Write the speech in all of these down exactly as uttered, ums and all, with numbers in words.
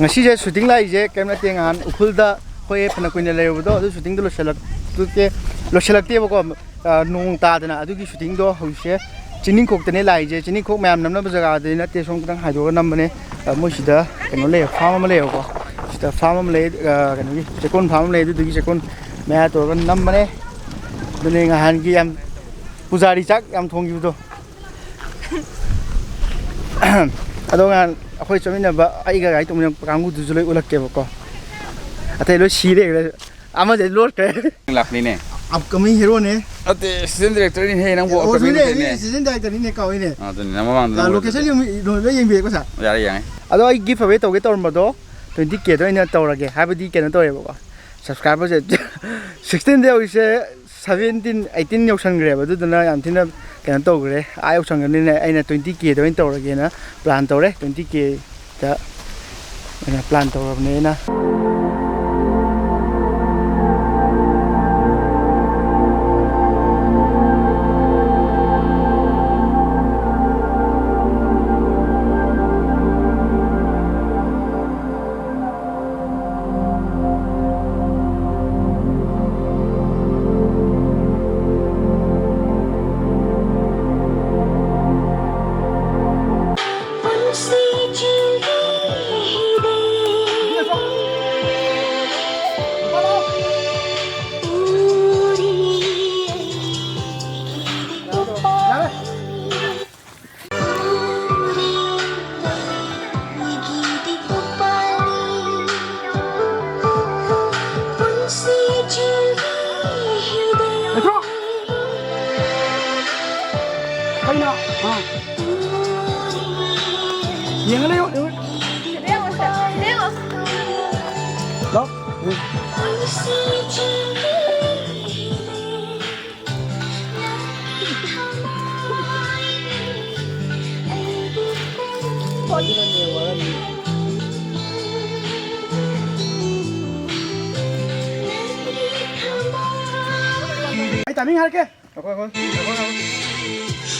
ꯉꯁꯤꯁꯦ ꯁꯨꯇꯤꯡ ꯂꯥꯛꯏꯁꯦ ꯀꯔꯤꯝ ꯅꯠꯇꯦ, ꯉꯍꯥꯟ ꯎꯈ꯭ꯔꯨꯜꯗ ꯑꯩꯈꯣꯏ ꯐꯅ ꯀꯨꯏꯅ ꯂꯩꯔꯨꯕꯗꯣ ꯑꯗꯨ ꯁꯨꯇꯤꯡꯗꯣ ꯂꯣꯏꯁꯤꯜꯂꯛꯇꯦ, ꯂꯣꯏꯁꯤꯜꯂꯛꯇꯦꯕꯀꯣ꯫ ꯑ, ꯅꯣꯡ ꯇꯥꯗꯅ꯫ ꯑꯗꯨꯒꯤ ꯁꯨꯇꯤꯡꯗꯣ ꯍꯧꯖꯤꯛꯁꯦ ꯆꯤꯡꯅꯤꯡꯈꯣꯛꯇꯅꯦ ꯂꯥꯛꯏꯁꯦ꯫ ꯆꯤꯡꯅꯤꯡꯈꯣꯛ ꯃꯌꯥꯝ ꯅꯝꯅꯕ ꯖꯒꯥꯗꯨꯗꯤ ꯅꯠꯇꯦ, ꯁꯣꯝ ꯈꯤꯇꯪ ꯍꯥꯏꯗꯣꯛꯑꯒ ꯅꯝꯕꯅꯦ꯫ ꯑ, ꯃꯣꯏ ꯁꯤꯗ ꯀꯩꯅꯣ ꯂꯩꯌꯦ, ꯐꯥꯝ ꯑꯃ ꯂꯩꯌꯦꯕꯀꯣ꯫ ꯁꯤꯗ ꯐꯥꯝ ꯑꯃ ꯂꯩ, ꯑ, ꯀꯩꯅꯣꯒꯤ ꯆꯦꯛꯀꯣꯟ ꯐꯥꯝ ꯑꯃ ꯂꯩ꯫ ꯑꯗꯨꯗꯨꯒꯤ ꯆꯦꯛꯀꯣꯟ ꯃꯌꯥ ꯇꯧꯔꯒ ꯅꯝꯕꯅꯦ꯫ ꯑꯗꯨꯅꯦ ꯉꯍꯥꯟꯒꯤ ꯌꯥꯝ ꯄꯨꯖꯥꯔꯤ ꯆꯥꯛ ꯌꯥꯝ ꯊꯣꯡꯈꯤꯕꯗꯣ꯫ ꯑꯗꯣ ꯉꯍꯥꯟ ꯑꯩꯈꯣꯏ ꯆꯠꯃꯤꯟꯅꯕ, ꯑꯩꯒ ꯒꯥꯔꯤ ꯇꯧꯃꯤꯟꯅꯕ ꯀꯥꯡꯕꯨꯗꯨꯁꯨ ꯂꯣꯏ ꯎꯠꯂꯛꯀꯦꯕꯀꯣ꯫ ꯑꯇꯩ ꯂꯣꯏ ꯁꯤꯔꯦ꯫ ꯑꯃꯁꯦ ꯂꯣꯠꯈ꯭ꯔꯦ꯫ ꯂꯥꯛꯄꯅꯤꯅꯦ꯫ Upcoming heroꯅꯦ꯫ ꯅꯠꯇꯦ, assistant directorꯅꯤꯅꯦ, ꯅꯪꯕꯨ ꯑꯣ, upcoming ꯆꯨꯝꯃꯤꯅꯦ, ꯅꯠꯇꯦꯅꯦ꯫ ꯑꯩ assistant directorꯅꯤꯅꯦ, ꯀꯥꯎꯏꯅꯦ꯫ ꯑꯥ, ꯑꯗꯨꯅꯤ, ꯅꯪ ꯃꯃꯥꯡꯗ ꯑꯥ, ꯅꯪ location ꯎꯠꯂꯗꯤ꯫ ꯌꯦꯡꯕꯤ-, ꯂꯣꯏ ꯌꯦꯡꯕꯤꯔꯦꯀꯣ, sir? ꯌꯥꯔꯦ, ꯌꯦꯡꯉꯦ꯫ ꯑꯗꯣ ꯑꯩ giveaway ꯇꯧꯒꯦ ꯇꯧꯔꯝꯕꯗꯣ twenty K ꯗ ꯑꯣꯏꯅ ꯇꯧꯔꯒꯦ, ꯍꯥꯏꯕꯗꯤ ꯀꯩꯅꯣ ꯇꯧꯋꯦꯕꯀꯣ, subscriberꯁꯦ sixteen ꯗ ꯍꯧꯖꯤꯛꯁꯦ seventeen, eighteen ꯌꯧꯁꯟꯈ꯭ꯔꯦꯕ꯫ ꯑꯗꯨꯗꯨꯅ ꯌꯥꯝ ꯊꯤꯅ ꯀꯩꯅꯣ ꯇꯧꯈ꯭ꯔꯦ, ꯑꯥ ꯌꯧꯁꯟꯈ꯭ꯔꯅꯤꯅ ꯑꯩꯅ twenty K ꯗ ꯑꯣꯏꯅ ꯇꯧꯔꯒꯦꯅ plan ꯇꯧꯔꯦ꯫ Twenty K ꯗ ꯑꯣꯏꯅ plan ꯇꯧꯔꯕꯅꯦ ꯑꯩꯅ꯫ ꯂꯩꯊꯣꯛ꯫ ꯀꯩꯅꯣ? ꯑꯥ꯫ ꯌꯦꯡꯉ ꯂꯩꯌꯣ, ꯌꯦꯡꯉ꯫ ꯂꯥꯎ꯫ ꯎꯝ꯫ ꯑꯩ timing ꯍꯥꯏꯔꯛꯀꯦ꯫ ꯉꯥꯏꯈꯣ, ꯉꯥꯏꯈꯣ, ꯉꯥꯏꯈꯣ, ꯉꯥꯏꯈꯣ꯫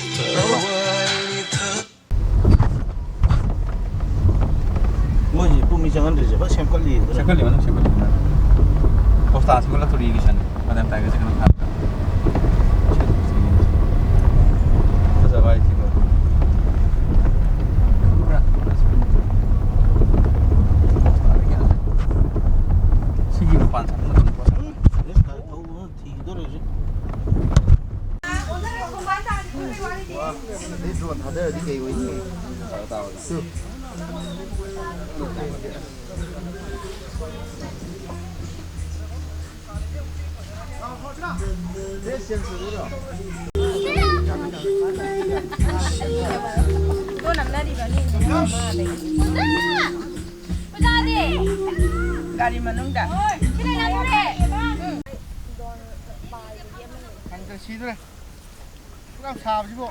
ꯃꯣꯏꯁꯦ ꯄꯨꯡ ꯆꯪꯍꯟꯗ꯭ꯔꯤꯁꯦ ꯐꯖ ꯁꯦꯝꯒꯠꯂꯤ꯫ ꯁꯦꯝꯒꯠꯂꯤ, ꯃꯅꯨꯡ ꯁꯦꯝꯒꯠꯂꯤ꯫ ꯄꯣꯁꯇꯥꯁꯤ ꯄꯨꯂꯞ ꯊꯣꯔꯛꯏ ꯀꯤꯁꯟ꯫ ꯃꯗꯥꯝ ꯇꯥꯏꯒꯔꯁꯦ ꯀꯩꯅꯣ ꯊꯥꯕꯗ꯫ ꯐꯖꯕ ꯍꯥꯏꯁꯤꯀꯣ꯫ ꯄꯣꯁꯇꯥꯗꯤ ꯀꯩꯅꯣꯁꯦ꯫ ꯁꯤꯒꯤ ꯃꯄꯥꯟ ꯁꯥꯕ ꯃꯇꯝꯗ ꯄꯣꯁꯇꯥ꯫ ꯊꯤꯒꯗꯧꯔꯦ ꯍꯧꯖꯤꯛ꯫ ꯗ꯭ꯔꯣꯟ ꯊꯥꯗꯔꯗꯤ ꯀꯩ ꯑꯣꯏꯅꯤ? ꯒꯥꯔꯤ ꯃꯅꯨꯡꯗ꯫ ꯈꯪꯗ꯭ꯔꯦ, ꯁꯤꯗ꯭ꯔꯦ꯫ ꯁꯨꯛ ꯌꯥꯝ ꯁꯥꯕꯁꯤꯕꯨ꯫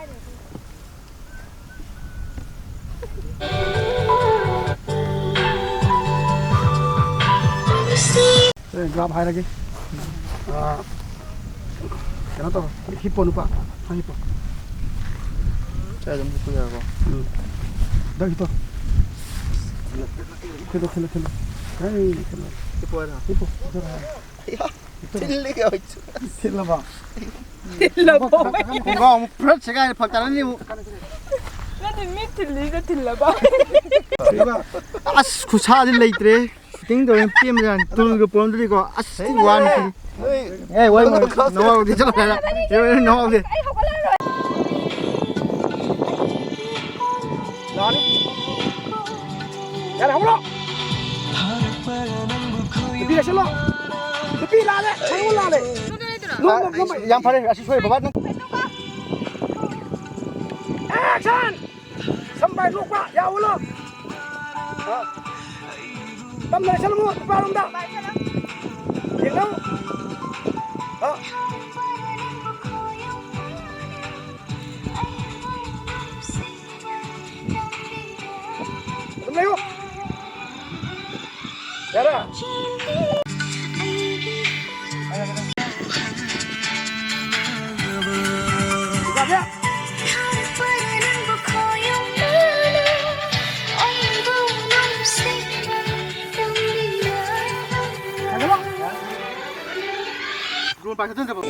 ꯁꯦ, ꯒ꯭ꯔꯥꯐ ꯍꯥꯏꯔꯒꯦ꯫ ꯑꯥ, ꯀꯩꯅꯣ ꯇꯧꯔꯣ, ꯍꯤꯞꯄꯣ ꯅꯨꯄꯥ, ꯅꯪ ꯍꯤꯞꯄꯣ꯫ ꯁꯦ, ꯑꯗꯨꯝ ꯍꯤꯞꯄ ꯌꯥꯔꯕꯣ? ꯎꯝ꯫ ꯅꯪ ꯍꯤꯞꯄꯣ꯫ ꯊꯤꯜꯂꯣ, ꯊꯤꯜꯂꯣ, ꯊꯤꯜꯂꯣ꯫ ꯍꯦ, ꯊꯤꯜꯂꯣ꯫ ꯍꯤꯞꯄꯣ ꯍꯥꯏꯔꯣ? ꯍꯤꯞꯄꯣ, ꯊꯤꯜꯂꯣ ꯍꯥꯏꯔꯣ꯫ ꯊꯤꯜꯂꯒꯦ ꯍꯧꯖꯤꯛ꯫ ꯊꯤꯜꯂꯕꯣ? ꯊꯤꯜꯂꯕꯣ? ꯈꯣꯡꯒ꯭ꯔꯥꯎ ꯑꯃꯨꯛ ꯐꯨꯔꯠ ꯁꯦꯒꯥꯏꯔꯦ, ꯐꯔꯛ ꯇꯥꯔꯅꯤ ꯑꯃꯨꯛ꯫ ꯅꯠꯇꯦ, ꯃꯤ ꯊꯤꯜꯂꯤꯗ ꯊꯤꯜꯂꯕ꯫ ꯑꯁ, ꯈꯨꯠꯁꯥꯗꯤ ꯂꯩꯇ꯭ꯔꯦ꯫ ꯁꯨꯇꯤꯡ ꯇꯧꯔꯦ, ꯄꯦꯟꯕꯖꯥꯠꯅꯤ꯫ ꯇꯨꯜꯒ ꯄꯣꯔꯝꯗ꯭ꯔꯗꯤꯀꯣ, ꯑꯁ, ꯊꯤ ꯋꯥꯅꯤ ꯁꯤꯗꯤ꯫ ꯅꯣꯏ ꯑꯦ, ꯋꯥꯏ, ꯋꯥꯏ, ꯅꯋꯥꯎꯗꯤ ꯆꯠꯂꯣ ꯍꯥꯏꯔ꯫ ꯑꯦ, ꯅꯋꯥꯎꯗꯤ꯫ ꯂꯥꯛꯑꯅꯤ꯫ ꯌꯥꯔꯦ, ꯍꯧꯒꯠꯂꯣ꯫ ꯅꯨꯄꯤ ꯂꯩꯁꯜꯂꯣ꯫ ꯅꯨꯄꯤ ꯂꯥꯜꯂꯦ, ꯁꯪꯒꯣꯝ ꯂꯥꯜꯂꯦ꯫ ꯅꯣ, ꯅꯣ, ꯅꯣ, ꯅꯣ꯫ ꯌꯥꯝ ꯐꯔꯦ, ꯑꯁꯤ ꯁꯣꯏ ꯕꯕꯥ ꯅꯪ꯫ Action! ꯁꯝꯕꯥꯏ ꯂꯣꯛꯄ, ꯌꯥꯎ ꯍꯧꯒꯠꯂꯣ꯫ ꯑ꯫ ꯇꯞꯅ ꯂꯩꯁꯜꯂꯨ, ꯅꯨꯄꯥꯔꯣꯝꯗ꯫ ꯌꯦꯡꯅꯧ꯫ ꯑ꯫ ꯑꯗꯨꯝ ꯂꯩꯌꯨ꯫ ꯌꯥꯔꯦ? ꯌꯥꯔꯦ? ꯄꯥꯏꯈꯠꯆꯟꯗꯕ꯫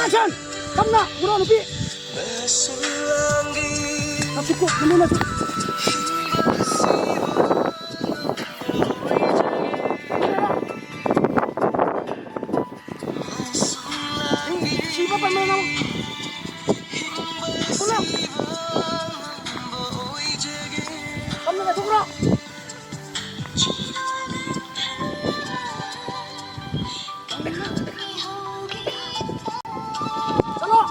Action! ꯇꯞꯅ ꯎꯔꯣ, ꯅꯨꯄꯤ꯫ ꯅꯁꯨꯛꯀꯣ, ꯅꯃꯨ ꯅꯁꯨꯛ꯫ ꯁꯤꯕ ꯄꯟꯕ ꯅꯪ꯫ ꯊꯣꯛꯂꯛꯑꯣ꯫ ꯇꯞꯅ ꯂꯩꯊꯣꯛꯈ꯭ꯔꯣ꯫ ꯆꯠꯂꯣ꯫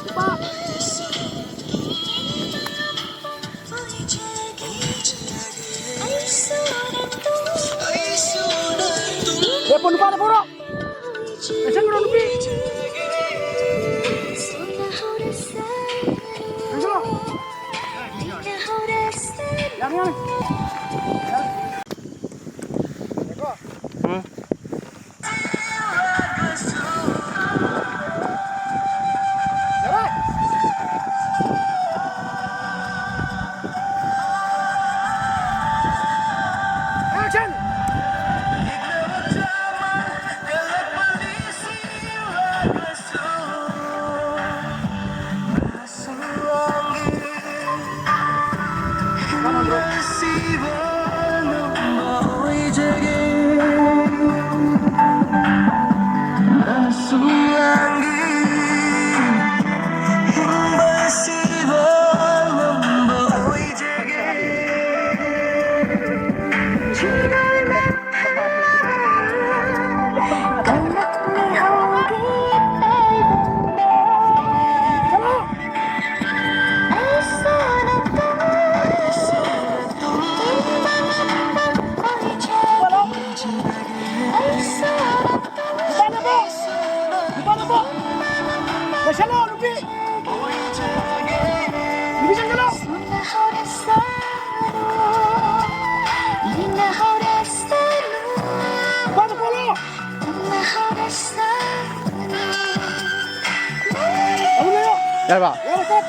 ꯅꯨꯄꯥ꯫ ꯂꯦꯞꯄꯣ, ꯅꯨꯄꯥ, ꯂꯦꯞꯄꯣꯔꯣ꯫ ꯂꯦꯞꯁꯟꯈ꯭ꯔꯣ, ꯅꯨꯄꯤ꯫ ꯂꯦꯞꯁꯜꯂꯣ꯫ ꯌꯥꯔꯦ, ꯌꯥꯔꯦ꯫ ꯌꯥꯔꯦꯀꯣ? ꯎꯝ꯫ Action! ꯆꯠꯂꯣ, ꯅꯨꯄꯤ! ꯅꯨꯄꯤ ꯆꯪꯁꯤꯜꯂꯣ! ꯅꯨꯄꯥꯗꯣ ꯀꯣꯜꯂꯣ! ꯑꯃꯨꯛ ꯂꯩꯌꯣ! ꯌꯥꯔꯕ? ꯌꯥꯔꯦ, ꯀꯠ!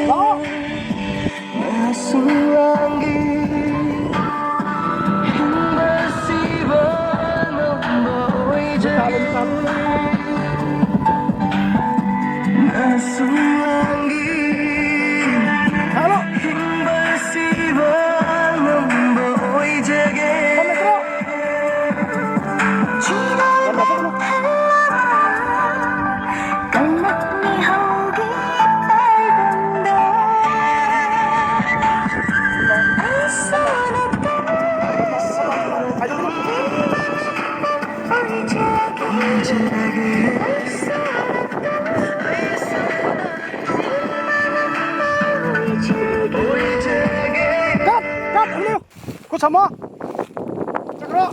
ꯂꯥꯛꯑꯣ! ꯍꯜꯂꯣ! ꯐꯝ ꯂꯩꯇ꯭ꯔꯣ? ꯀꯠ! ꯀꯠ! ꯈꯨꯠ ꯁꯝꯃꯣ꯫ ꯆꯠꯈ꯭ꯔꯣ꯫